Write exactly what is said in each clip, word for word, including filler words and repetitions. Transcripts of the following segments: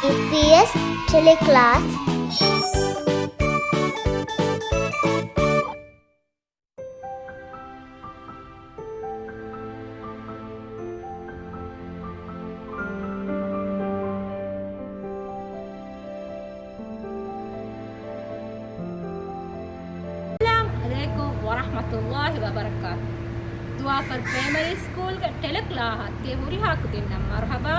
އީޕީއެސް ޓެލެކްލާސް. އައްސަލާމު ޢަލައިކުމް ވަރަޙްމަތުﷲި ވަބަރަކާތު. ދުވާފަރު ޕްރައިމަރީ ސްކޫލްގެ ޓެލެކްލާހަށް ތިޔަ ހުރިހާ ކުދިންނަށް މަރުޙަބާ.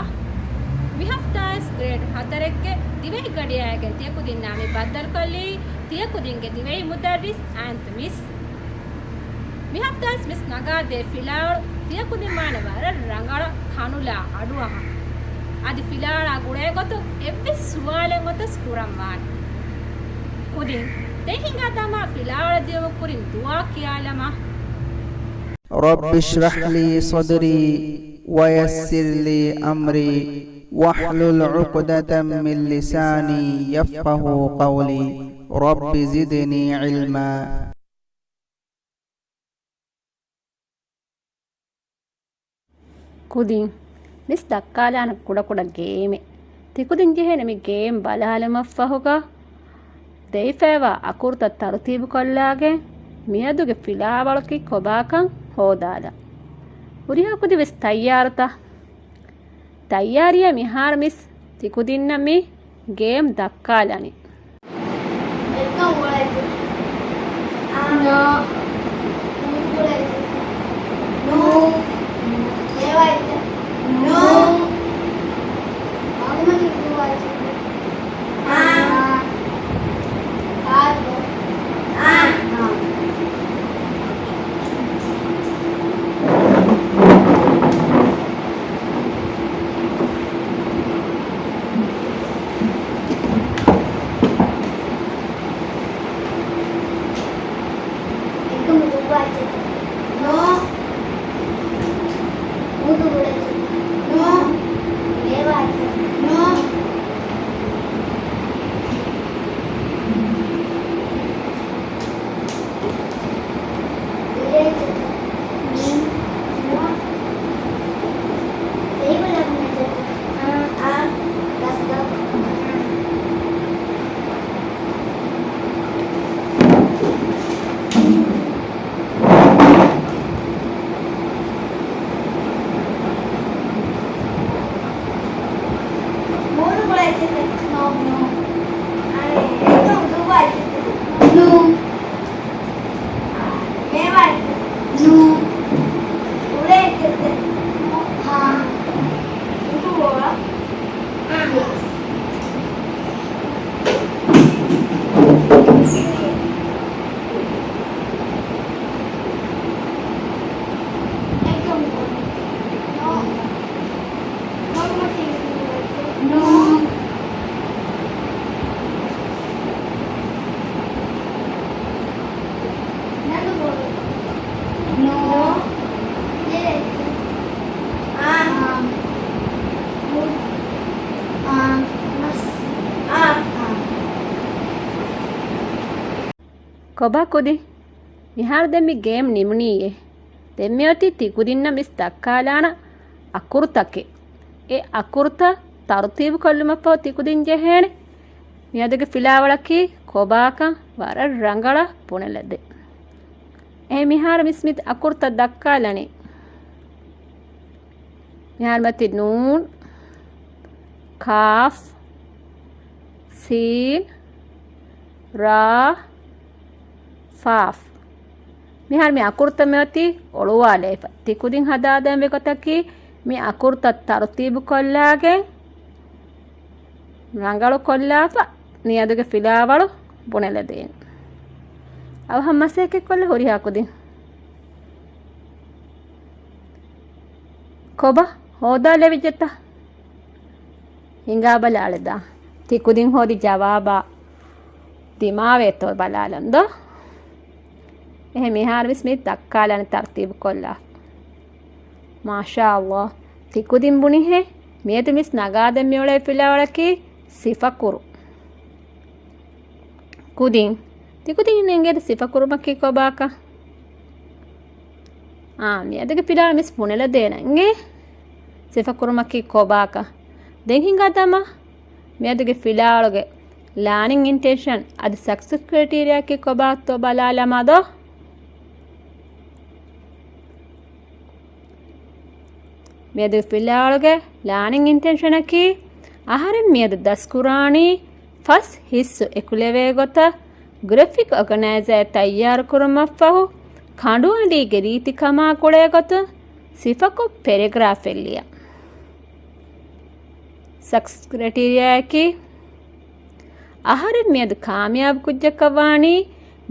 މި ހަފްތާއިސް ގްރޭޑް ހަތަރެއްގެ ދިވެހި ގަޑިއައިގެން ތިޔަ ކުދިންނާ މި ބައްދަލުކޮށްލީ ތިޔަ ކުދިންގެ ދިވެހި މުދައްރިސް އާންތު މިސް. މި ހަފްތާއިސް މިސް ނަގާދޭ ފިލާވަޅު ތިޔަ ކުދިން ވާނެ ވަރަށް ރަނގަޅަށް ކަނުލާ އަޑުއަހަން. އަދި ފިލާވަޅާ ގުޅޭ ގޮތުން އެއްވެސް ސުވާލެއް އޮތަސް ކުރަން ވާނެ. ކުދިން ދެން ހިނގާ ދަމާ ފިލާވަޅު ދިޔުމުގެ ކުރިން ދުޢާ ކިޔާލަމާ. رب اشرح لي صدري ويسر لي أمري واحلل عقدة من لساني يفقهوا قولي. رب زدني علما. ކުދިން މިސް ދައްކާލާނެ ކުޑަކުޑަ ގޭމެއް. ތިކުދިން ޖެހޭނެ މި ގޭމް ބަލާލުމަށްފަހުގަ ދެވިފައިވާ އަކުރުތައް ތަރުތީބުކޮށްލާގެން މިއަދުގެ ފިލާވަޅަކީ ކޮބާކަން ހޯދާލަން. ހުރިހާ ކުދިން ވެސް ތައްޔާރުތަ؟ ތައްޔާރީއޭ މިހާރު މިސް ތިކުދިންނަށް މި ގޭމް ދައްކާލަނީ. އެއްކަން އުޅޭތި. ނޯ. ނޫ. ނޫ. ނޫ. ނޯ. ނޯ. ކޮބާ ކުދިން؟ މިހާރު ދެން މި ގޭމް ނިމުނީއޭ. ދެން މިއޮތީ ތިކުދިންނަށް މިސް ދައްކާލާނަ އަކުރުތަކެއް. އެ އަކުރުތައް ތަރުތީބުކޮށްލުމަށްފަހު ތިކުދިން ޖެހޭނެ މިއަދުގެ ފިލާވަޅަކީ ކޮބާކަން ވަރަށް ރަނގަޅަށް ބުނެލަދޭ. އެހެން މިހާރު މިސް މި އަކުރުތައް ދައްކާލަނީ. މިހާރު މަތި ނޫން، ކާފް، ސީން، ރާ، ފާފް. މިހާރު މި އަކުރުތައް މިއޮތީ އޮޅުވާލައިފަ. ތިކުދިން ހަދާދޭންވީ ގޮތަކީ މި އަކުރުތައް ތަރުތީބުކޮށްލާގެން ރަނގަޅުކޮށްލާފަ މިއަދުގެ ފިލާވަޅު ބުނެލަދޭން. އަވަހަށް މަސައްކަތްކޮށްލަ ހުރިހާ ކުދިން. ކޮބާ ހޯދާލެވިއްޖެތަ؟ ހިނގާބަލާޅެދާ. ތިކުދިން ހޯދި ޖަވާބާ ދިމާވޭތޯ ބަލާލަން ދޯ. އެހެން މިހާރު ވެސް މި ދައްކާލާނެ ތަރުތީބުކޮށްލާ. މާޝާﷲ. ތިކުދިން ބުނިހޭ. މިއަދު މިސް ނަގާދެން މިއުޅޭ ފިލާވަޅަކީ ސިފަކުރު. ކުދިން. ތިކުދިން އެނގޭތަ ސިފަކުރުމަކީ ކޮބާކަން؟ އާ، މިއަދުގެ ފިލާވަޅު މިސް ބުނެލަދޭނަން އޭ. ސިފަކުރުމަކީ ކޮބާކަން؟ ދެން ހިނގާ ދަމާ. މިއަދުގެ ފިލާވަޅުގެ ލާނިން އިންޓެންޝަން އަދި ސަކްސެސް ކްރައިޓީރިއާއަކީ ކޮބާތޯ ބަލާލަމާ ދޯ. މިއަދު ފިލާވަޅުގެ ލާނިން އިންޓެންޝަނަކީ، އަހަރެން މިއަދު ދަސްކުރާނީ ފަސް ހިއްސު އެކުލެވޭ ގޮތަށް، ގްރެފިކް އޯގަނައިޒަރ ތައްޔާރުކުރުމަށްފަހު، ކަނޑުއަޑީގެ ރީތިކަމާ ގުޅޭގޮތުން ސިފަކޮށް ޕެރެގްރާފެއް ލިޔާ. ސަކްސެސް ކްރައިޓީރިއާއަކީ، އަހަރެން މިއަދު ކާމިޔާބު ކުއްޖަކަށް ވާނީ،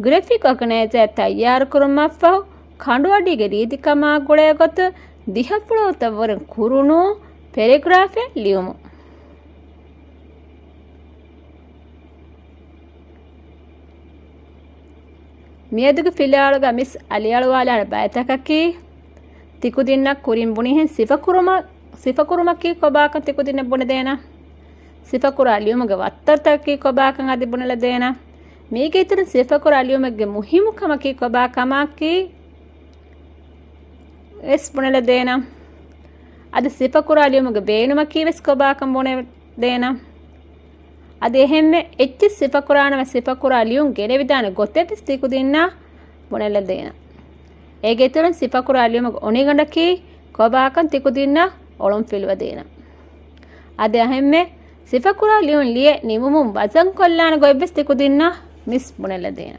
ގްރެފިކް އޯގަނައިޒަރ ތައްޔާރުކުރުމަށްފަހު، ކަނޑުއަޑީގެ ރީތިކަމާ ގުޅޭގޮތުން ދިހަފުޅުވަރުތައްވުރެން ކުރުނޫން ޕެރެގްރާފެއް ލިޔުމުން. މިއަދުގެ ފިލާވަޅުގަ މިސް އަލިއަޅުވާލާނެ ބައިތަކަކީ، ތިކުދިންނަށް ކުރިން ބުނިހެން ސިފަކުރުމަ-، ސިފަކުރުމަކީ ކޮބާކަން ތިކުދިންނަށް ބުނެދޭނަ. ސިފަކުރާ ލިޔުމުގެ ވައްތަރުތަކަކީ ކޮބާކަން އަދި ބުނެލަދޭނަ. މީގެ އިތުރުން ސިފަކުރާ ލިޔުމެއްގެ މުހިއްމު ކަމަކީ ކޮބާ ކަމަކީ ވެސް ބުނެލަދޭނަ. އަދި ސިފަކުރާ ލިޔުމުގެ ބޭނުމަކީ ވެސް ކޮބާކަން ބުނެދޭނަ. އަދި އެހެންމެ އެއްޗެއް ސިފަކުރާނަމަ ސިފަކުރާ ލިޔުން ގެނެވިދާނެ ގޮތެއް ވެސް ތިކުދިންނަށް ބުނެލަދޭނަ. އޭގެ އިތުރުން ސިފަކުރާ ލިޔުމުގެ އޮނިގަނޑަކީ ކޮބާކަން ތިކުދިންނަށް އޮޅުން ފިލުވަދޭނަ. އަދި އެހެންމެ ސިފަކުރާ ލިޔުން ލިޔެ ނިމުމުން ވަޒަން ކޮށްލާނެ ގޮތް ވެސް ތިކުދިންނަށް މިސް ބުނެލަދޭނަ.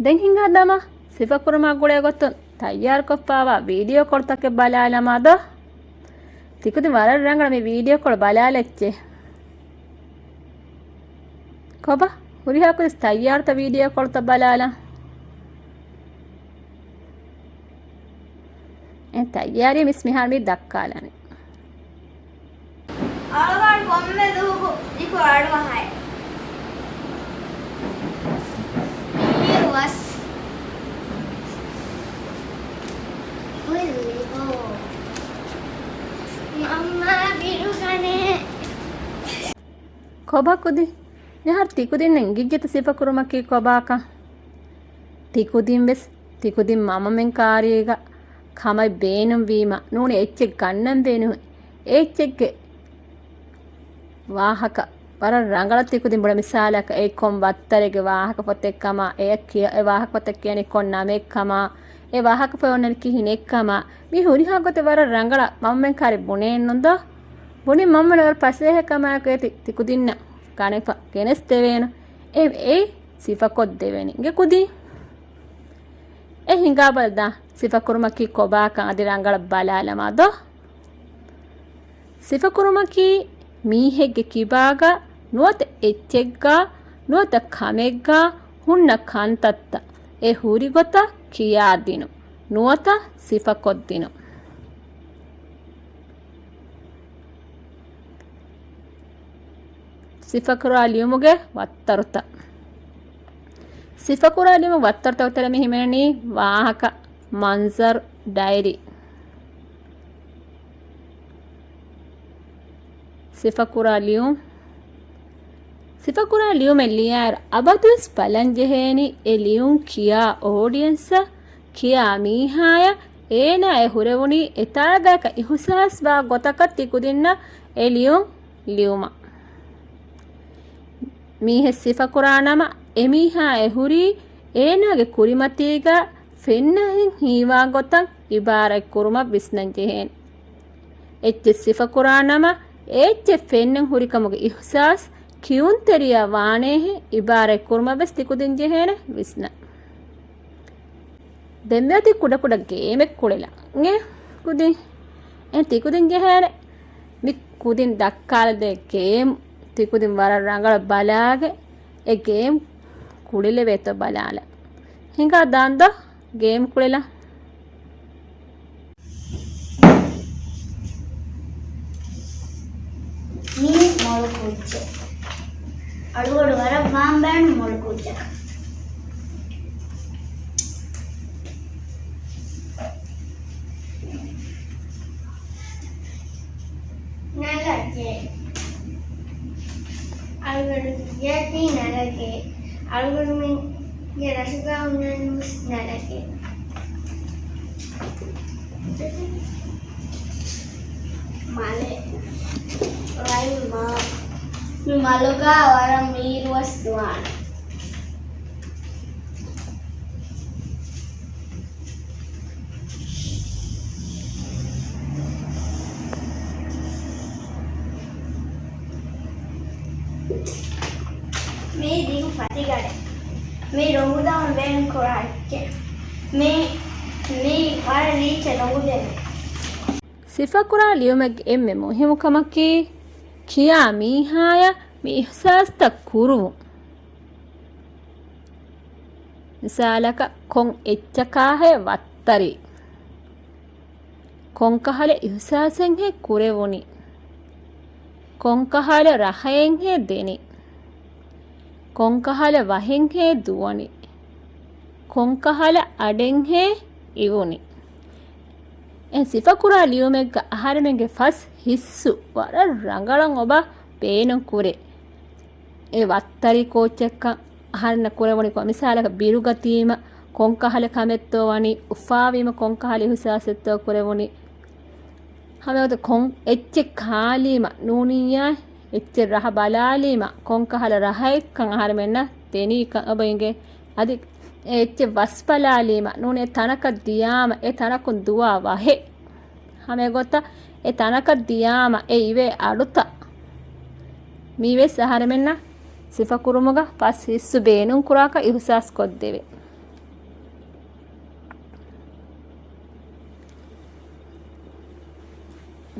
ދެން ހިނގާ ދަމާ ސިފަކުރުމާ ގުޅޭ ގޮތުން ތައްޔާރުކޮށްފައިވާ ވީޑިއޯ ކޮޅުތަކެއް ބަލާލަމާ ދޯ. ތިކުދިން ވަރަށް ރަނގަޅަށް މި ވީޑިއޯ ކޮޅު ބަލާލައްޗޭ. ކޮބާ؟ ހުރިހާ ކުދިސް ތައްޔާރުތަ ވީޑިއޯ ކޮޅުތައް ބަލާލަން. އެ ތައްޔާރީ މިސް މިހާރު މި ދައްކާލަނީ. އަޅުގަނޑު ކޮންމެ ދުވަހަކު ދިގު އަޑުއަހައެއް. މީރުވަސް. ހުއްލިބޯ. މަންމާ ބިރުގަނޭ. ކޮބާ ކުދި؟ މިހާރު ތިކުދިންނަށް އިނގިއްޖެތަ ސިފަކުރުމަކީ ކޮބާކަން؟ ތިކުދިން ވެސް ތިކުދިން މަމަމެންކާރީގަ ކަމެއް ބޭނުންވީމަ ނޫނީ އެއްޗެއް ގަންނަން ބޭނުން. އެ އެއްޗެއްގެ ވާހަކަ ވަރަށް ރަނގަޅަށް ތިކުދިން ބުނޭ. މިސާލަކަށް އެ ކޮން ވައްތަރެއްގެ ވާހަކަފޮތެއްކަމާ، އެ ކިޔަ-، އެ ވާހަކަފޮތަށް ކިޔަނީ ކޮން ނަމެއްކަމާ، އެ ވާހަކަފޮތް އޮންނަނީ ކިހިނެއްކަމާ، މި ހުރިހާ ގޮތެއް ވަރަށް ރަނގަޅަށް މަމަމެންކާރީ ބުނޭނުން ދޯ؟ ބުނި މަމަމެން ވަރަށް ފަސޭހަ ކަމާއެކު އޭތި ތިކުދިންނަށް ގަނެފަ ގެނެސްދެވޭނު. އެ، އެ ސިފަކޮށްދެވޭނީ އިނގޭ ކުދިން. އެ ހިނގާބަލަ ދާ ސިފަކުރުމަކީ ކޮބާކަން އަދި ރަނގަޅަށް ބަލާލަމާ ދޯ. ސިފަކުރުމަކީ މީހެއްގެ ކިބާގަ ނުވަތަ އެއްޗެއްގަ ނުވަތަ ކަމެއްގަ ހުންނަ ކަންތައްތައް އެ ހުރި ގޮތަށް ކިޔާދިނުން ނުވަތަ ސިފަކޮށްދިނުން. ސިފަކުރާ ލިޔުމުގެ ވައްތަރުތައް. ސިފަކުރާ ލިޔުމުގެ ވައްތަރުތަކުގެ ތެރެއިން މި ހިމެނެނީ ވާހަކަ، މަންޒަރު، ޑައިރީ. ސިފަކުރާ ލިޔުން. ސިފަކުރާ ލިޔުމެއް ލިޔާއިރު އަބަދުވެސް ބަލަންޖެހޭނީ އެ ލިޔުން ކިޔާ އޯޑިއެންސަށް، ކިޔާ މީހާޔަށް އޭނާ އެ ހުރެވުނީ އެތާގައިކަ އިހުސާސްވާ ގޮތަކަށް ތިކުދިންނަށް އެ ލިޔުން ލިޔުމަށް. މީހެއް ސިފަކުރާ ނަމަ، އެމީހާ އެ ހުރީ އޭނާގެ ކުރިމަތީގަ ފެންނަހެން ހީވާ ގޮތަށް އިބާރަތް ކުރުމަށް ވިސްނަން ޖެހޭނެ. އެއްޗެއް ސިފަކުރާ ނަމަ، އެ އެއްޗެއް ފެންނަން ހުރިކަމުގެ އިހުސާސް ކިޔުންތެރިޔާ ވާނޭހެން އިބާރަތް ކުރުމަށް ވެސް ތިކުދިން ޖެހޭނެ ވިސްނަން. ދެން މިއޮތީ ކުޑަކުޑަ ގޭމެއް ކުޅެލަން. އެ ކުދިން. އެ ތިކުދިން ޖެހޭނެ. މި ކުދިން ދައްކާލަދޭ ގޭމް ތިކުދިން ވަރަށް ރަނގަޅަށް ބަލާގެ އެ ގޭމް ކުޅެލެވޭތޯ ބަލާލަ. ހިނގާ ދާން ދޯ ގޭމް ކުޅެލަ. މީ މޮޅު ކުއްޖެއް. އަޅުގަނޑު ވަރަށް ވާންބޭނު މޮޅު ކުއްޖަކަށް. ނަލަކެއް. އަޅުގަނޑު ކިޔައިދީ ނަލަކެއް. އަޅުގަނޑުމެންގެ ރަށުގަ ހުންނަނީ ނަލަކެއް. މަލެ. ރައިމާ. މި މަލުގަ ވަރަށް މީރުވެސް ދުވާނެ. މީ ދިގު ފަތިގަޑެއް. މީ ރޮނގުދާން ބޭނުން ކުރާ އެއްޗެއް. މީ، މީ ވަރަށް ރީއްޗަށް ރޮނގު ދޭނެ. ސިފަކުރާ ލިޔުމެއްގެ އެންމެ މުހިއްމު ކަމަކީ، ކިޔާ މީހާޔަށް މި އިޙްސާސްތައް ކުރުވުން. މިސާލަކަށް، ކޮން އެއްޗަކާހޭ ވައްތަރީ؟ ކޮންކަހަލަ އިޙްސާސެއްހޭ ކުރެވުނީ؟ ކޮންކަހަލަ ރަހައެއްހޭ ދެނީ؟ ކޮންކަހަލަ ވަހެއްހޭ ދުވަނީ؟ ކޮންކަހަލަ އަޑެއްހޭ އިވުނީ؟ އެ ސިފަކުރާ ލިޔުމެއްގަ އަހަރެމެންގެ ފަސް ހިއްސު ވަރަށް ރަނގަޅަށް އޮބާ ބޭނުން ކުރޭ. އެ ވައްތަރި ކޯއްޗެއްކަން އަހަރެންނަށް ކުރެވުނި ކޮ-، މިސާލަކަށް ބިރުގަތީމަ ކޮންކަހަލަ ކަމެއްތޯ ވަނީ، އުފާވީމަ ކޮންކަހަލަ އިހުސާސެއްތޯ ކުރެވުނީ. ހަމައެގޮތަށް ކޮން އެއްޗެއް ކާލީމަ ނޫނިއްޔާ، އެއްޗެއް ރަހަ ބަލާލީމަ ކޮންކަހަލަ ރަހައެއްކަން އަހަރެމެންނަށް ދެނީކަން އެބަ އިނގޭ. އަދި އެ އެއްޗެއް ވަސް ބަލާލީމަ ނޫނީ ތަނަކަށް ދިޔާމަ އެ ތަނަކުން ދުވާ ވަހެއް. ހަމައެގޮތަށް އެ ތަނަކަށް ދިޔާމަ އެ އިވޭ އަޑުތައް މީވެސް އަހަރެމެންނަށް ސިފަކުރުމުގަ ފަސް ހިއްސު ބޭނުންކުރާކަށް އިހުސާސްކޮށްދެވޭ.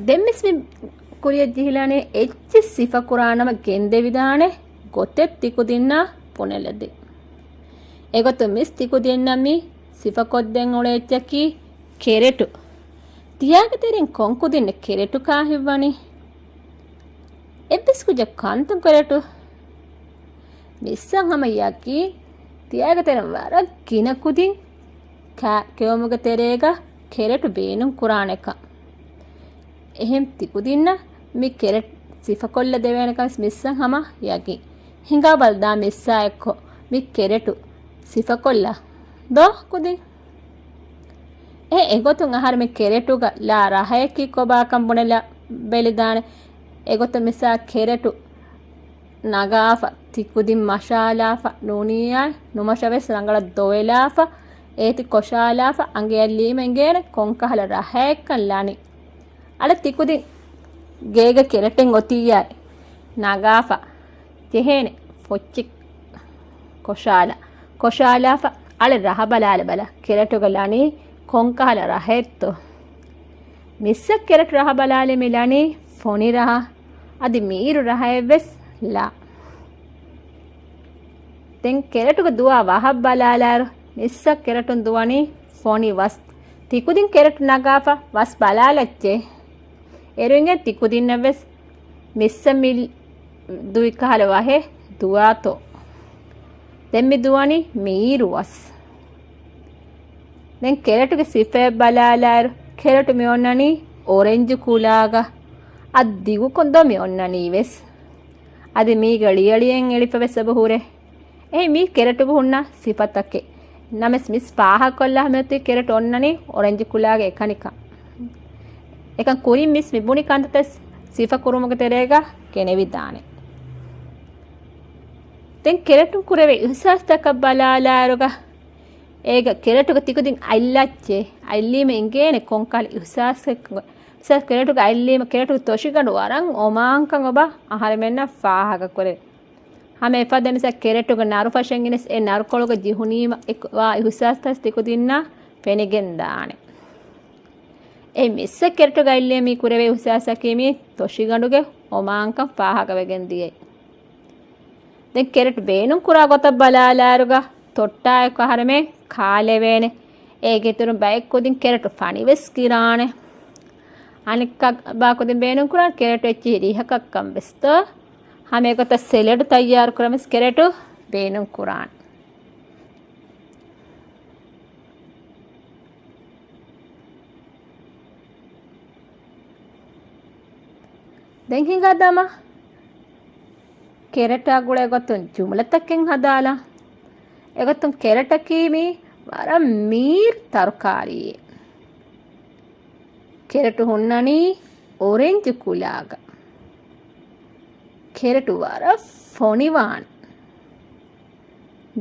ދެންވެސް މި ކުރިޔަށް ޖެހިލާނެ އެއްޗެއް ސިފަކުރާނަމަ ގެންދެވިދާނެ ގޮތެއް ތިކުދިންނާ ބުނެލަދޭ. އެގޮތުން މިސް ތިކުދިންނަށް މި ސިފަކޮށްދޭން އުޅޭ އެއްޗަކީ ކެރެޓު. ތިޔާގެ ތެރެއިން ކޮން ކުދިންނެއް ކެރެޓު ކާހިއްވަނީ؟ އެއްވެސް ކުއްޖަކު ކަންތައް ކެރެޓު. މިއްސަން ހަމަ ޔަގީން ތިޔާގެ ތެރެއިން ވަރަށް ގިނަ ކުދިން ކާ-، ކެއުމުގެ ތެރޭގަ ކެރެޓު ބޭނުން ކުރާނެކަން. އެހެން ތިކުދިންނަށް މި ކެރެޓް ސިފަކޮށްލަ ދެވޭނެކަން މިއްސަން ހަމަ ޔަގީން. ހިނގާބަލަ ދާ މިއްސާ އެއްކޮށް މި ކެރެޓު ސިފަކޮށްލަ ދޯ ކުދިން. އެ އެގޮތުން އަހަރެމެން ކެރެޓުގަ ލާ ރަހަޔަކީ ކޮބާކަން ބުނެލަ ބެލިދާނެ. އެގޮތަށް މިސާ ކެރެޓު ނަގާފަ، ތިކުދިން މަށާލާފަ، ނޫނިއްޔާ ނުމަށަވެސް ރަނގަޅަށް ދޮވެލާފަ، އޭތި ކޮށާލާފަ، އަނގަޔަށްލީމަ އެނގޭނެ ކޮންކަހަލަ ރަހައެއްކަން ލަނީ. އަޅެ ތިކުދިން ގޭގަ ކެރެޓެއް އޮތިއްޔާ ނަގާފަ ޖެހޭނެ ފޮއްޗި ކޮށާލާ. ކޮށާލާފަ އަޅެ ރަހަ ބަލާލަބަލަ ކެރެޓުގަ ލަނީ ކޮންކަހަލަ ރަހައެއްތޯ؟ މިއްސަށް ކެރެޓު ރަހަ ބަލާލި މި ލަނީ ފޮނި ރަހަ. އަދި މީރު ރަހައެއްވެސް ލާ. ދެން ކެރެޓުގަ ދުވާ ވަހަށް ބަލާލާއިރު، މިއްސަށް ކެރެޓުން ދުވަނީ ފޮނި ވަސް. ތިކުދިން ކެރެޓު ނަގާފަ ވަސް ބަލާލައްޗޭ. އޭރު އިނގޭ ތިކުދިންނަށްވެސް މިއްސަށް މި ދުވި ކަހަލަ ވަހެއް ދުވާތޯ. ދެން މި ދުވަނީ މީރު ވަސް. ދެން ކެރެޓުގެ ސިފައެއް ބަލާލާއިރު، ކެރެޓު މި އޮންނަނީ އޮރެންޖު ކުލާގަ. އަދި ދިގު ކޮންދޯ މި އޮންނަނީ ވެސް. އަދި މީގަ ޅިޔަޅިއެއް އެޅިފަ ވެސް އެބަ ހުރޭ. އެހެން މީ ކެރެޓުގަ ހުންނަ ސިފަތަކެއް. ނަމަވެސް މިސް ފާހަގަކޮށްލާ ހަމަޔަށް ތި ކެރެޓު އޮންނަނީ އޮރެންޖު ކުލާގެ އެކަނިކަން. އެކަން ކުރިން މިސް މި ބުނި ކަންތައްތައް ސިފަކުރުމުގެ ތެރޭގަ ގެނެވިދާނެ. ދެން ކެރެޓުން ކުރެވޭ އިހުސާސްތަކަށް ބަލާލާއިރުގަ، އޭގަ ކެރެޓުގަ ތިކުދިން އަތްލައްޗޭ. އަތްލީމަ އިނގޭނެ ކޮންކަހަލަ އިހުސާސްތަކެއް. މިސާލަކަށް ކެރެޓުގަ އަތްލީމަ ކެރެޓުގެ ތޮށިގަނޑު ވަރަށް އޮމާންކަން އޮބާ އަހަރެމެންނަށް ފާހަގަކުރޭ. ހަމަ އެފަދަ މިސާ ކެރެޓުގަ ނަރުފަށެއް ގެނެސް އެ ނަރުކޮޅުގަ ޖެހުނީމަ އެ ވާ އިހުސާސްތައް ތިކުދިންނަށް ފެނިގެންދާނެ. އެ މިއްސަށް ކެރެޓުގަ އަތްލީމަ މި ކުރެވޭ އިހުސާސަކީ މި ތޮށިގަނޑުގެ އޮމާންކަން ފާހަގަވެގެން ދިޔައީ. ދެން ކެރެޓު ބޭނުން ކުރާ ގޮތަށް ބަލާލާއިރުގަ ތޮއްޓާއެކު އަހަރެމެން ކާލެވޭނެ. އޭގެ އިތުރުން ބައެއް ކުދިން ކެރެޓު ފަނިވެސް ގިރާނެ. އަނެއްކާ ބާ ކުދިން ބޭނުން ކުރާނެ ކެރެޓު އެއްޗިހި ރިހަކަށްކަން ވެސްތޯ. ހަމަ އެގޮތަށް ސެލަޑު ތައްޔާރު ކުރަން ވެސް ކެރެޓު ބޭނުން ކުރާނެ. ދެން ހިނގާ ދަމާ. ކެރެޓާ ގުޅޭ ގޮތުން ޖުމުލަތަކެއް ހަދާލާ. އެގޮތުން ކެރެޓަކީ މީ ވަރަށް މީރު ތަރުކާރީއެއް. ކެރެޓު ހުންނަނީ އޮރެންޖު ކުލާގަ. ކެރެޓު ވަރަށް ފޮނިވާނެ.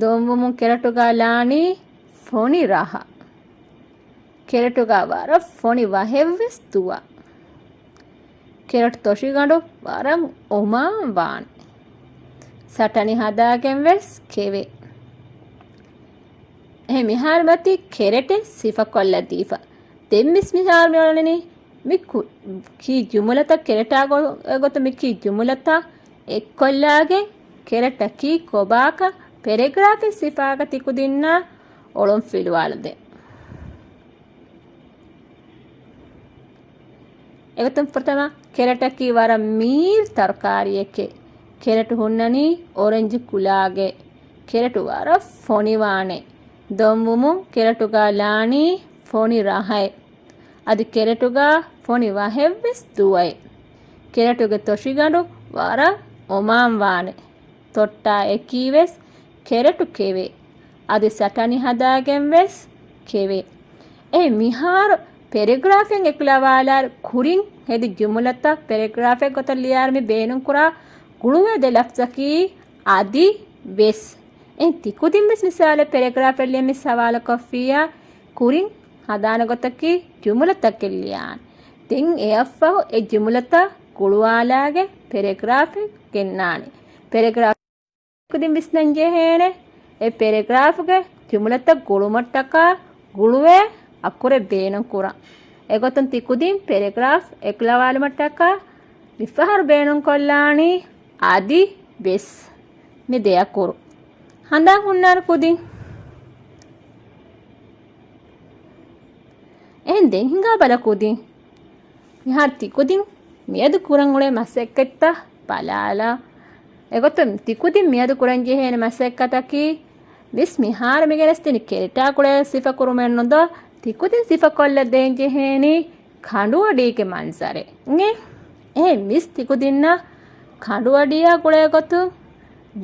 ދޮންވުމުން ކެރެޓުގަ ލާނީ ފޮނި ރަހަ. ކެރެޓުގަ ވަރަށް ފޮނި ވަހެއްވެސް ދުވާ. ކެރެޓު ތޮށިގަނޑު ވަރަށް އޮމާން ވާނެ. ސަޓަނި ހަދާގެން ވެސް ކެވޭ. އެހެން މިހާރު މަތީ ކެރެޓެއް ސިފަކޮށްލަދީފަ. ދެން މިސް މިހާރު މި އޮޅުނީ މި ކު-، ކީ ޖުމުލަތައް ކެރެޓާ ގޮ-، ގޮތުން މި ކީ ޖުމުލަތައް އެއްކޮށްލާގެން ކެރެޓަކީ ކޮބާކަ ޕެރެގްރާފެއް ސިފާގަ ތިކުދިންނާ އޮޅުން ފިލުވާލަދޭ. އެގޮތުން ފުރަތަމަ ކެރެޓަކީ ވަރަށް މީރު ތަރުކާރިއެކޭ. ކެރެޓު ހުންނަނީ އޮރެންޖު ކުލާގެ. ކެރެޓު ވަރަށް ފޮނިވާނެ. ދޮންވުމުން ކެރެޓުގަ ލާނީ ފޮނި ރަހައެއް. އަދި ކެރެޓުގަ ފޮނި ވަހެއްވެސް ދުވައެ. ކެރެޓުގެ ތޮށިގަނޑު ވަރަށް އޮމާން ވާނެ. ތޮއްޓާ އެކީވެސް ކެރެޓު ކެވޭ. އަދި ސަޓަނި ހަދާގެން ވެސް ކެވޭ. އެ މިހާރު ޕެރެގްރާފެއް އެކުލަވާލާ ކުރިން ހެދި ޖުމުލަތައް ޕެރެގްރާފެއް ގޮތަށް ލިޔާރު މި ބޭނުންކުރާ ގުޅުވޭ ދެ ލަފްޒަކީ އަދި ވެސް. އެހެން ތިކުދިން ވެސް މިސާލެއް ޕެރެގްރާފެއް ލިޔަން މި ސަވާލު ކޮށްފިއްޔާ ކުރިން ހަދާނެ ގޮތަކީ ޖުމުލަތަކެއް ލިޔާން. ދެން އެއަށްފަހު އެ ޖުމުލަތައް ގުޅުވާލާގެ ޕެރެގްރާފެއް ގެންނާނެ. ޕެރެގްރާފް ކުދިން ވިސްނަން ޖެހޭނެ. އެ ޕެރެގްރާފްގެ ޖުމުލަތައް ގުޅުމަށްޓަކާ ގުޅުވޭ އަކުރެއް ބޭނުން ކުރަން. އެގޮތުން ތި ކުދިން ޕެރެގްރާފް އެކުލަވާލުމަށްޓަކާ މިފަހަރު ބޭނުން ކޮށްލާނީ އަދި ވެސް. މި ދެ އަކުރު ހަނދާން ހުންނާނެ ކުދިން. އެހެން ދެން ހިނގާ ބަލަ ކުދިން. މިހާރު ތިކުދިން މިއަދު ކުރަން އުޅޭ މަސައްކަތްތައް ބަލާލާ. އެގޮތުން ތިކުދިން މިއަދު ކުރަން ޖެހޭނެ މަސައްކަތަކީ ވެސް މިހާރު މި ގެނެސްދިނި ކެރެޓާ ގުޅޭ ސިފަ ކުރުމެއް ނުދޯ، ތިކުދިން ސިފަކޮށްލަ ދޭން ޖެހޭނީ ކަނޑުއަޑީގެ މަންޒަރެއް. އެ، އެ މިސް ތިކުދިންނަށް ކަނޑުއަޑިއާ ގުޅޭ ގޮތުން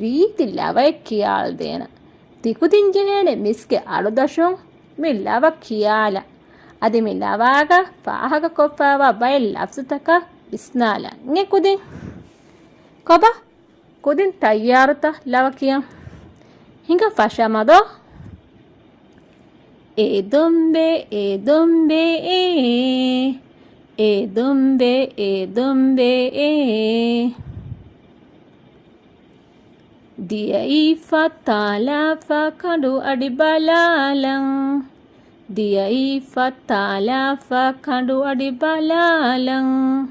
ރީތި ލަވައެއް ކިޔާލަދޭނަ. ތިކުދިން ޖެހޭނެ މިސްގެ އަޑުދަށުން މި ލަވަ ކިޔާލަ. އަދި މި ލަވާގަ ފާހަގަކޮށްފައިވާ ބައެއް ލަފްޒުތަކަށް ވިސްނާލަން. އެ ކުދިން. ކޮބާ؟ ކުދިން ތައްޔާރުތަ ލަވަ ކިޔަން؟ ހިނގަ ފަށަމަދޯ. އޭ ދޮންބެ، އޭ ދޮންބެ އޭ. އޭ ދޮންބެ، އޭ ދޮންބެ އޭ. ދިޔައީ ފަތާލާފަ ކަނޑު އަޑި ބަލާލަން. ދިޔައީ ފަތާލާފަ ކަނޑު އަޑި ބަލާލަން.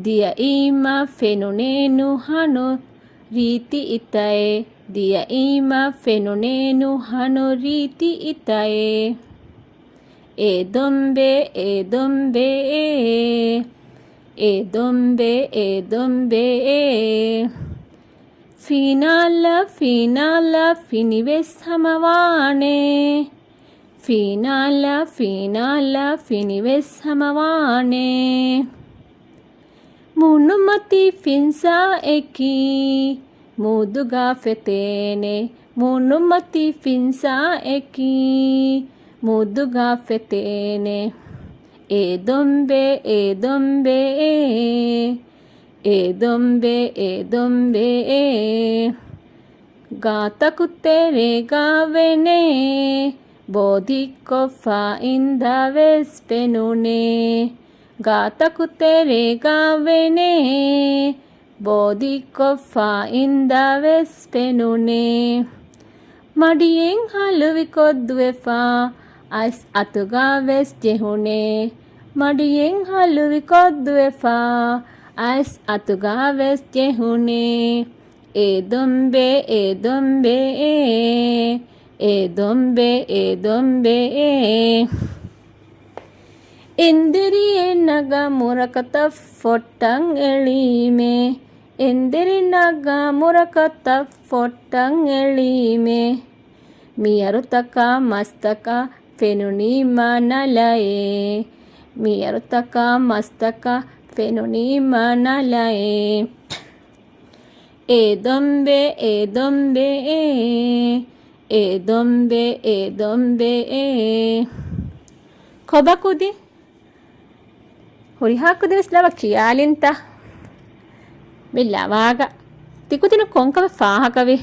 ދިޔައީމަ ފެނުނޭ ނުހަނު ރީތި އިތައޭ. ދިޔައީމަ ފެނުނޭ ނުހަނު ރީތި އިތައޭ. އޭ ދޮންބެ، އޭ ދޮންބެ އޭ. އޭ ދޮންބެ، އޭ ދޮންބެ އޭ. ފީނާލަ، ފީނާލަ ފިނިވެސް ހަމަވާނެ. ފީނާލަ، ފީނާލަ ފިނިވެސް ހަމަވާނެ. މޫނުމަތި ފިންސާއެކީ މޫދުގަ ފެތޭނެ. މޫނުމަތި ފިންސާއެކީ މޫދުގަ ފެތޭނެ. އޭ ދޮންބެ، އޭ ދޮންބެ އޭ. އޭ ދޮންބެ، އޭ ދޮންބެ އޭ. ގާތަކު ތެރޭގަ ވެނޭ ބޯދިއްކޮށްފަ އިންދާވެސް ފެނުނޭ. ގާތަކު ތެރޭގަ ވެނޭ ބޯދިއްކޮށްފަ އިންދާވެސް ފެނުނޭ. މަޑިއެއް ހަލުވިކޮށް ދުވެފަ އައިސް އަތުގަ ވެސް ޖެހުނޭ. މަޑިއެއް ހަލުވިކޮށް ދުވެފަ އައިސް އަތުގަ ވެސް ޖެހުނޭ. އޭ ދޮންބެ، އޭ ދޮންބެ އޭ. އޭ ދޮންބެ، އޭ ދޮންބެ އޭ. އެންދެރިއެއް ނަގާ މުރަކަތައް ފޮއްޓަން އެޅީމޭ. އެންދެރި ނަގާ މުރަކަތައް ފޮއްޓަން އެޅީމޭ. މިއަރުތަކާ މަސްތަކާ ފެނުނީމަ ނަލައޭ. މިއަރުތަކާ މަސްތަކާ ފެނުނީމަ ނަލައޭ. އޭ ދޮންބެ، އޭ ދޮންބެ އޭ. އޭ ދޮންބެ، އޭ ދޮންބެ އޭ. ކޮބާ ކުދިން؟ ހުރިހާ ކުދިން ވެސް ލަވަ ކިޔާލިންތަ؟ މި ލަވާގަ ތިކުދިންނަށް ކޮންކަމެއް ފާހަގަވި؟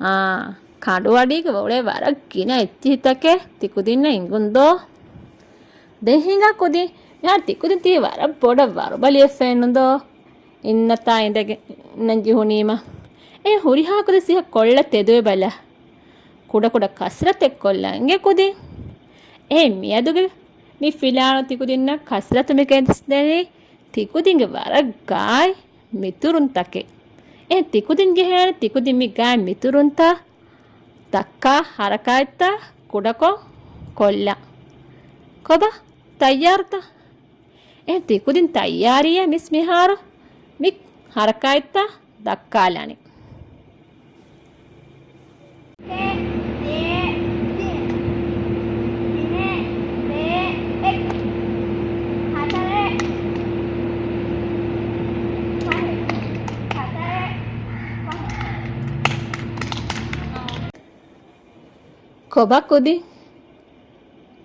އާ، ކަނޑުއަޑީގަ އުޅޭ ވަރަށް ގިނަ އެއްޗިހިތަކެއް ތިކުދިންނަށް އެނގުންދޯ؟ ދެން ހިނގާ ކުދިން، މިހާރު ތިކުދިން ތީ ވަރަށް ބޮޑަށް ވަރުބަލިވެފައެއްނުދޯ؟ އިންނަތާ އިނދެގެން ޖެހުނީމަ. އެ ހުރިހާ ކުދިން ސިހަ ކޮށްލަ ތެދުވެ ބަލަ. ކުޑަކުޑަ ކަސްރަތެއް ކޮށްލަން އިނގޭ ކުދިން. އެ މިއަދުގެ މި ފިލާނު ތިކުދިންނަށް ކަސްރަތު މި ގެނެސްދެނީ ތިކުދިންގެ ވަރަށް ގާތް މިތުރުންތަކެއް. އެ ތިކުދިން ޖެހޭނެ ތިކުދިން މި ގާތް މިތުރުންތައް ދައްކާ ހަރަކާތްތައް ކުޑަކޮށް ކޮށްލަން. ކޮބާ ތައްޔާރުތަ؟ އެ ތިކުދިން ތައްޔާރީއޭ މިސް މިހާރު މި ހަރަކާތްތައް ދައްކާލާނެ. ކޮބާ ކުދިން؟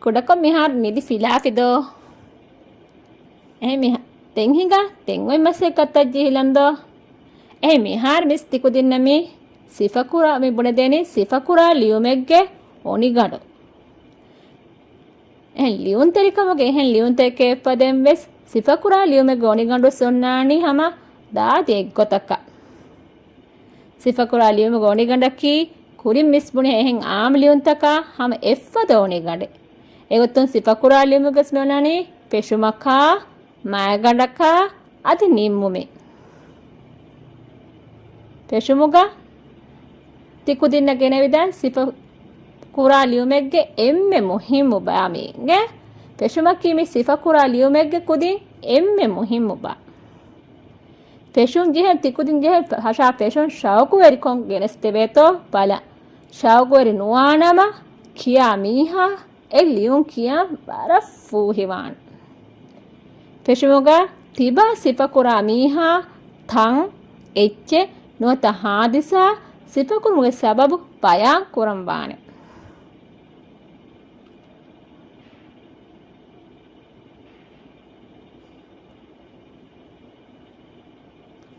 ކުޑަކޮށް މިހާރު ނިދި ފިލާފިދޯ؟ އެހެން މިހާ، ދެން ހިނގާ، ދެން އޮތް މަސައްކަތްތައް ޖެހިލަންދޯ؟ އެހެން މިހާރު މިސް ތިކުދިންނަށް މި ސިފަކުރާ، މި ބުނެދޭނީ ސިފަކުރާ ލިޔުމެއްގެ އޮނިގަނޑު. އެހެން ލިޔުންތެރިކަމުގެ އެހެން ލިޔުންތަކެއް އެއްފަދައިން ވެސް ސިފަކުރާ ލިޔުމެއްގެ އޮނިގަނޑު ވެސް އޮންނާނީ ހަމަ ދާދި އެއްގޮތަކަށް. ސިފަކުރާ ލިޔުމުގެ އޮނިގަނޑަކީ ކުރިން މިސް ބުނި އެހެން އާންމު ލިޔުންތަކާ ހަމަ އެއްފަދަ އޮނިގަނޑެއް. އެގޮތުން ސިފަކުރާ ލިޔުމުގަސް މި އޮންނަނީ ފެށުމަކާ، މައިގަނޑަކާ އަދި ނިންމުމެއް. ފެށުމުގަ ތިކުދިންނަށް ގެނެވިދާން ސިފަކުރާ ލިޔުމެއްގެ އެންމެ މުހިއްމު ބަޔާ މީގެ. ފެށުމަކީ މި ސިފަކުރާ ލިޔުމެއްގެ ކުދިން އެންމެ މުހިއްމު ބަ. ފެށުން ޖެހޭ ތިކުދިން ޖެހޭ ފަށާ ފެށުން ޝައުގުވެރިކޮށް ގެނެސްދެވޭތޯ ބަލަ. ޝައުގުވެރި ނުވާނަމަ ކިޔާ މީހާ އެ ލިޔުން ކިޔާ ވަރަށް ފޫހިވާނެ. ފެށުމުގަ ތިބާ ސިފަކުރާ މީހާ ތަން އެއްޗެއް ނުވަތަ ހާދިސާ ސިފަކުރުމުގެ ސަބަބު ބަޔާން ކުރަން ވާނެ.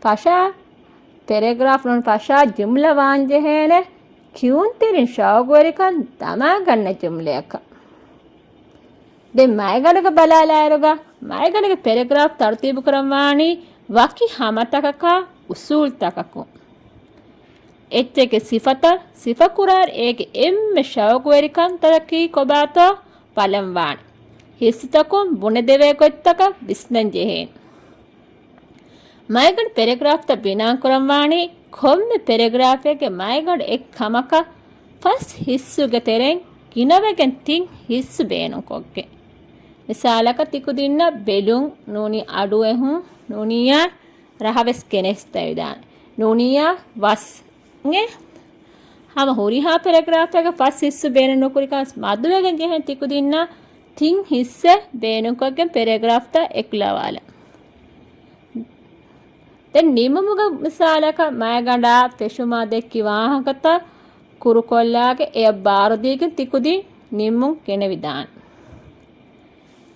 ފަށާ ޕެރެގްރާފް ނޫން ފަށާ ޖުމްލަ ވާންޖެހޭނެ ކިޔުންތެރިން ޝައުގުވެރިކަން ދަމާގަންނަ ޖުމްލަޔަކަށް. ދެން މައިގަނޑުގަ ބަލާލާއިރުގަ މައިގަނޑުގެ ޕެރެގްރާފް ތަރުތީބު ކުރަންވާނީ ވަކި ހަމަތަކަކާ އުސޫލްތަކަކުން. އެއްޗެއްގެ ސިފަތައް ސިފަކުރާއިރު އޭގެ އެންމެ ޝައުގުވެރިކަންތަކަކީ ކޮބާތޯ ބަލަންވާނެ. ހިއްސުތަކުން ބުނެދެވޭ ގޮތްތަކަށް ވިސްނަން ޖެހޭނެ. މައިގަނޑު ޕެރެގްރާފްތައް ބިނާކުރަންވާނީ ކޮންމެ ޕެރެގްރާފެއްގެ މައިގަނޑު އެއްކަމަކަށް ފަސް ހިއްސުގެ ތެރެއިން ގިނަވެގެން ތިން ހިއްސު ބޭނުންކޮށްގެން. މިސާލަކަށް ތިކުދިންނަށް ބެލުން ނޫނީ އަޑުއެހުން ނޫނީއާ ރަހަވެސް ގެނެސްދެވިދާނެ. ނޫނީއާ ވަސް އެ ހަމަ ހުރިހާ ޕެރެގްރާފެއްގެ ފަސް ހިއްސު ބޭނުން ނުކުރިކަން މަދުވެގެން ޖެހެން ތިކުދިންނަށް ތިން ހިއްސެއް ބޭނުންކޮށްގެން ޕެރެގްރާފްތައް އެކުލަވާލަން. ދެން ނިމުމުގެ މިސާލަކަށް މައިގަނޑާ ފެށުމާ ދެއްކި ވާހަކަތައް ކުރުކޮށްލާގެ އެއަށް ބާރުދީގެން ތިކުދިން ނިންމުން ގެނެވިދާނެ.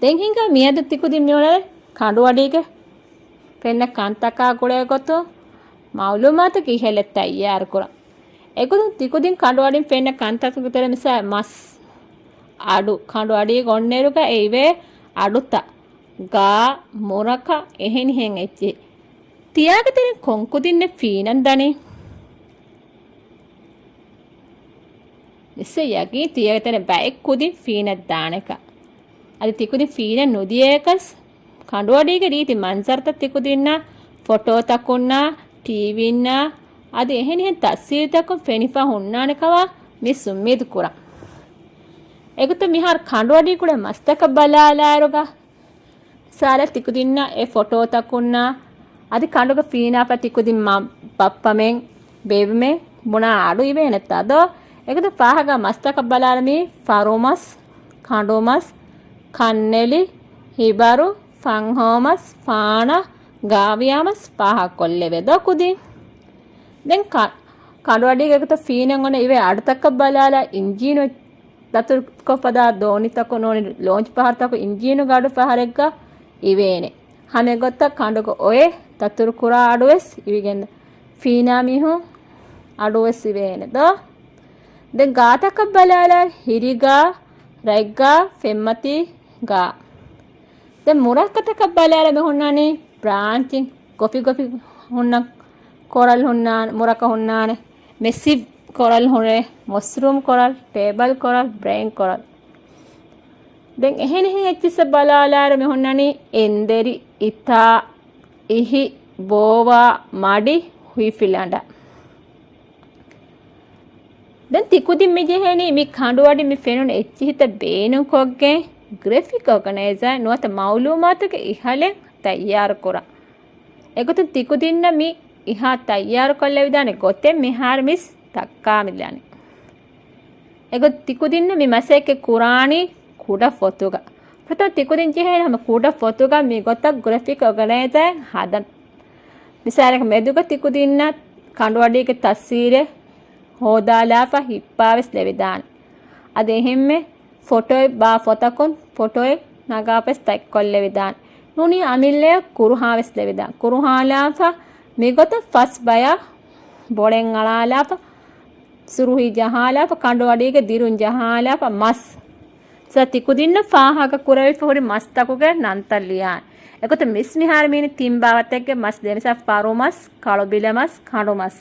ދެން ހިނގާ މިއަދު ތިކުދިން މިއުޅެނީ ކަނޑުއަޑީގެ ފެންނަ ކަންތަކާ ގުޅޭ ގޮތުން މައުލޫމާތަކީ ހެލެއް ތައްޔާރުކުރަން. އެގޮތުން ތިކުދިން ކަނޑުއަޑިން ފެންނަ ކަންތަކުގެ ތެރެ މިސާ މަސް، އަޑު، ކަނޑުއަޑީގަ އޮންނައިރުގަ އެ އިވޭ އަޑުތައް، ގާ، މުރަކަ، އެހެނިހެން އެއްޗެއް. ތިޔާގެ ތެރެން ކޮން ކުދިންނެއް ފީނަން ދަނީ؟ މިސް ޔަގީން ތިޔަގެ ތެރެ ބައެއް ކުދިން ފީނަށް ދާނެކަން. އަދި ތިކުދިން ފީނަށް ނުދިޔައަކަސް ކަނޑުއަޑީގެ ރީތި މަންޒަރުތައް ތިކުދިންނަށް ފޮޓޯތަކުންނާ، ޓީވީންނާ، އަދި އެހެނިހެން ތަސްވީރުތަކުން ފެނިފަ ހުންނާނެ ކަމަށް މިސް އުއްމީދު ކުރަން. އެގޮތަށް މިހާރު ކަނޑުއަޑީ ކުޅޭ މަސްތަކަށް ބަލާލާއިރުގަ، މިސާލަށް ތިކުދިންނަށް އެ ފޮޓޯތަކުންނާ އަދި ކަނޑުގަ ފީނާފަ ތިކުދިން މަ-، ބައްޕަމެން، ބޭބެމެން ބުނާ އަޑު އިވޭނެތާ ދޯ؟ އެގޮތަށް ފާހަގަ މަސްތަކަށް ބަލާލަމީ ފަރުމަސް، ކަނޑުމަސް، ކަންނެލި، ހިބަރު، ފަންހޯމަސް، ފާނަ، ގާވިޔާމަސް ފާހަގަކޮށްލެވޭ ދޯ ކުދިން؟ ދެން ކަ-، ކަނޑުއަޑީގެ އެގޮތަށް ފީނަން އޮންނަ އިވޭ އަޑުތަކަށް ބަލާލާ އިންޖީނު ދަތުރުކޮށްފަދާ ދޯނިތަކު ނޫނީ ލޯންޗް ފަހަރުތަކު އިންޖީނުގެ އަޑު ފަހަރެއްގަ އިވޭނެ. ހަމައެގޮތަށް ކަނޑުގަ އޮއެ ދަތުރުކުރާ އަޑުވެސް އިވިގެން ފީނާ މީހުން އަޑުވެސް އިވޭނެ ދޯ. ދެން ގާތަކަށް ބަލާލާ ހިރިގާ، ރަތްގާ، ފެންމަތީގާ. ދެން މުރައްކަތަކަށް ބަލާލަ މި ހުންނަނީ ބްރާންޗިން، ގޮފި ގޮފި ހުންނަ ކޮރަލް ހުންނާނެ، މުރަކަ ހުންނާނެ، މެސިވް ކޮރަލް ހުރޭ، މަސްރޫމް ކޮރަލް، ޓޭބަލް ކޮރަލް، ބްރެއިން ކޮރަލް. ދެން އެހެނިހެން އެއްޗިއްސަށް ބަލާލާއިރު މި ހުންނަނީ އެންދެރި، އިތާ، އިހި، ބޯވާ، މަޑި، ހުއިފިލަނޑާ. ދެން ތިކުދިން މި ޖެހޭނީ މި ކަނޑުއަޑި މި ފެނުނު އެއްޗިހިތައް ބޭނުންކޮށްގެން ގްރެފިކް އޯގަނައިޒާ ނުވަތަ މައުލޫމާތުގެ އިހަލެއް ތައްޔާރުކުރަން. އެގޮތުން ތިކުދިންނަށް މި އިހާ ތައްޔާރުކޮށްލެވިދާނެ ގޮތެއް މިހާރު މިސް ދައްކާމިދާނެ. އެގޮތުން ތިކުދިންނަށް މި މަސައްކަތް ކުރާނީ ކުޑަ ފޮތުގަ. ފުރަތަމަ ތިކުދިން ޖެހޭނެ ހަމަ ކުޑަ ފޮތުގަ މި ގޮތަށް ގްރެފިކް އޯގަނައިޒާ ހަދަން. މިސާލަކަށް މެދުގަ ތިކުދިންނަށް ކަނޑުއަޑީގެ ތަސްވީރެއް ހޯދާލާފަ ހިއްޕާވެސް ލެވިދާނެ. އަދި އެހެންމެ ފޮޓޯއެއް ބާ ފޮތަކުން ފޮޓޯއެއް ނަގާފަސް ތަތްކޮށްލެވިދާނެ. ނޫނީ އަމިއްލަޔަށް ކުރުހާވެސް ލެވިދާނެ. ކުރުހާލާފަ މިގޮތަށް ފަސް ބަޔަށް ބޮޅެން އަޅާލާފަ، ސުރުހީ ޖަހާލާފަ، ކަނޑުއަޑީގެ ދިރުން ޖަހާލާފަ، މަސް. ސަ ތިކުދިންނަށް ފާހަގަ ކުރެވިފަ ހުރި މަސްތަކުގެ ނަންތައް ލިޔާނެ. އެގޮތަށް މިސް މިހާރު މީނި ތިން ބާވަތެއްގެ މަސް ދޭ. މިސާ ފަރުމަސް، ކަޅުބިލަމަސް، ކަނޑުމަސް.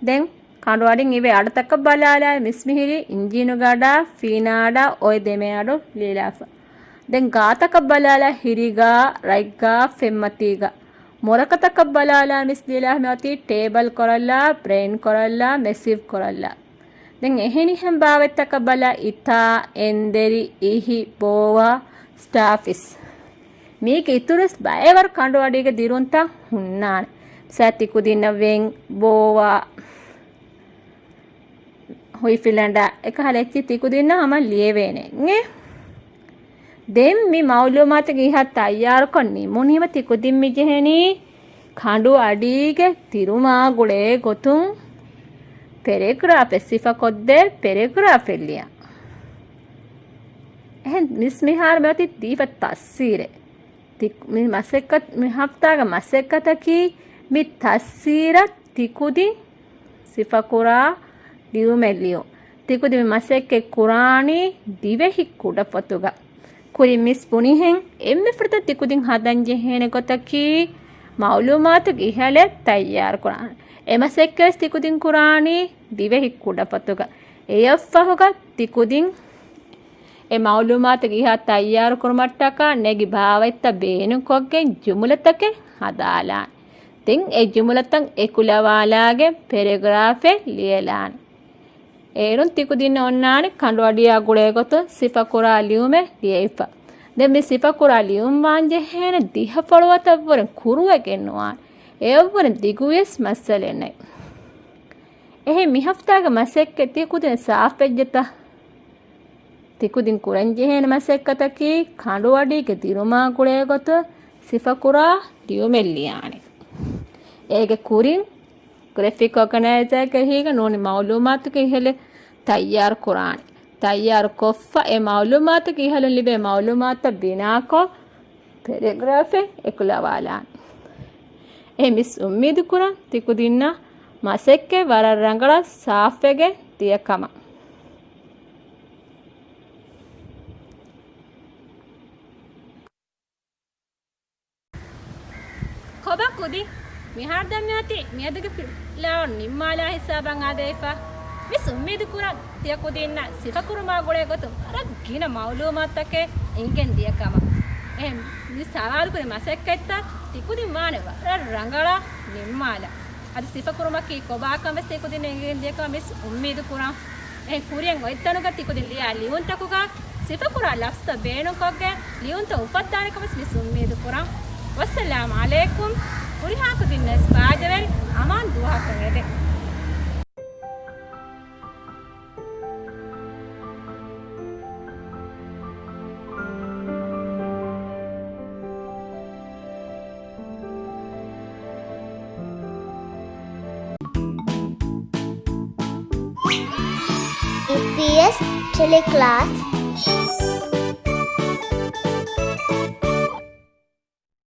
ދެން ކަނޑުއަޑިން އިވޭ އަޑުތަކަށް ބަލާލާ މިސްމިހިރީ އިންޖީނުގެ އަޑާ ފީނާ އަޑާ އޮއެ ދެމެ އަޑު ލިޔެލާފަ. ދެން ގާތަކަށް ބަލާލާ ހިރިގާ، ރަތްގާ، ފެންމަތީގާ. މުރަކަތަކަށް ބަލާލާ މިސް ލިޔެލާ މިއޮތީ ޓޭބަލް ކޮރަލްއާ، ބްރެއިން ކޮރަލްއާ، މެސިވް ކޮރަލްއާ. ދެން އެހެނިހެން ބާވަތްތަކަށް ބަލާ އިތާ، އެންދެރި، އިހި، ބޯވާ، ސްޓާފިސް. މީގެ އިތުރުވެސް ބައެއް ވަރު ކަނޑުއަޑީގެ ދިރުންތައް ހުންނާނެ. މިސާ ތިކުދިންނަށް ވެން، ބޯވާ، ހުއިފިލަނޑާ އެކަހަލަ އެއްޗިހި ތިކުދިންނަށް ހަމަ ލިޔެވޭނެ އެ. ދެން މި މައުލޫމާތުގެ އިހާ ތައްޔާރުކޮށް ނިމުނީމަ ތިކުދިން މި ޖެހެނީ ކަނޑު އަޑީގެ ދިރުމާ ގުޅޭ ގޮތުން ޕެރެގްރާފެއް ސިފަކޮށްދޭ ޕެރެގްރާފެއް ލިޔާ. އެހެން މިސް މިހާރު މިއޮތީ ދީފަ ތަސްވީރެއް. ތި-، މި މަސައްކަތް، މި ހަފްތާގެ މަސައްކަތަކީ މި ތަސްވީރަށް ތިކުދިން ސިފަކުރާ ލިޔުމެއް ލިޔުން. ތިކުދިން މި މަސައްކަތް ކުރާނީ ދިވެހި ކުޑަފޮތުގަ. ކުރިން މިސް ބުނިހެން އެންމެ ފުރަތަމަ ތިކުދިން ހަދަން ޖެހޭނެ ގޮތަކީ މައުލޫމާތުގެ އިހަލެއް ތައްޔާރު ކުރާނެ. އެ މަސައްކަތް ތިކުދިން ކުރާނީ ދިވެހި ކުޑަފޮތުގަ. އެއަށްފަހުގަ ތިކުދިން އެ މައުލޫމާތުގެ އިހާ ތައްޔާރު ކުރުމަށްޓަކާ ނެގި ބާވަތްތައް ބޭނުންކޮށްގެން ޖުމުލަތަކެއް ހަދާލާނެ. ދެން އެ ޖުމުލަތައް އެކުލަވާލާގެން ޕެރެގްރާފެއް ލިޔެލާނެ. އޭރުން ތިކުދިންނަށް އޮންނާނެ ކަނޑުއަޑިއާ ގުޅޭގޮތުން ސިފަކުރާ ލިޔުމެއް ލިޔެވިފަ. ދެން މި ސިފަކުރާ ލިޔުން ވާންޖެހޭނެ ދިހަ ފޮޅުވަތަށްވުރެން ކުރުވެގެން ނުވާނެ. އެއަށްވުރެން ދިގުވިޔަސް މައްސަލައެއް ނެތް. އެހެން މި ހަފްތާގެ މަސައްކަތް ތިކުދިން ސާފްވެއްޖެތަ؟ ތިކުދިން ކުރަންޖެހޭނެ މަސައްކަތަކީ ކަނޑުއަޑީގެ ދިރުމާ ގުޅޭގޮތުން ސިފަކުރާ ލިޔުމެއް ލިޔާނެ. އޭގެ ކުރިން ގްރެފިކް އޯގަނައިޒާގެ އެހީގަ ނޫނީ މައުލޫމާތުގެ އިހަލެއް ތައްޔާރު ކުރާނެ. ތައްޔާރު ކޮށްފަ އެ މައުލޫމާތުގެ އިހަލުން ލިބޭ މައުލޫމާތުތައް ބިނާކޮށް، ޕެރެގްރާފެއް އެކުލަވާލާނެ. އެ މިސް އުއްމީދު ކުރަން ތިކުދިންނަށް މަސައްކަތް ވަރަށް ރަނގަޅަށް ސާފްވެގެން ދިޔަ ކަމަށް. ކޮބާ ކުދިން؟ މިހާރު ދަން މިއޮތީ މިއަދުގެ ފިލާވަޅު ނިންމާލާ ހިސާބަށް އާދެވިފަ. މިސް އުއްމީދު ކުރަން ތިޔަ ކުދިންނަށް ސިފަކުރުމާ ގުޅޭ ގޮތުން ވަރަށް ގިނަ މައުލޫމާތުތަކެއް އެނގިގެން ދިޔަ ކަމަށް. އެހެން މި ސަވާލު ކުރި މަސައްކަތްތައް ތިކުދިން ވާނެ ވަރަށް ރަނގަޅަށް ނިންމާލަން. އަދި ސިފަކުރުމަކީ ކޮބާކަން ވެސް ތިކުދިން އެނގިގެން ދިޔަ ކަމަށް މިސް އުއްމީދު ކުރަން. އެހެން ކުރިއަށް އޮތްތަނުގަ ތިކުދިން ލިޔާ ލިޔުންތަކުގަ ސިފަކުރާ ލަފްޒުތައް ބޭނުންކޮށްގެން ލިޔުންތައް އުފައްދާނެ ކަމަށް މިސް އުއްމީދު ކުރަން. ވައްސަލާމް އަލައިކުމް. ހުރިހާ ކުދިންނަށް ވެސް ބާއްޖަވެރި އަމާން ދުވަހަކަށް އެދެން. ޕީ އެސް ޓެލެކްލާސް.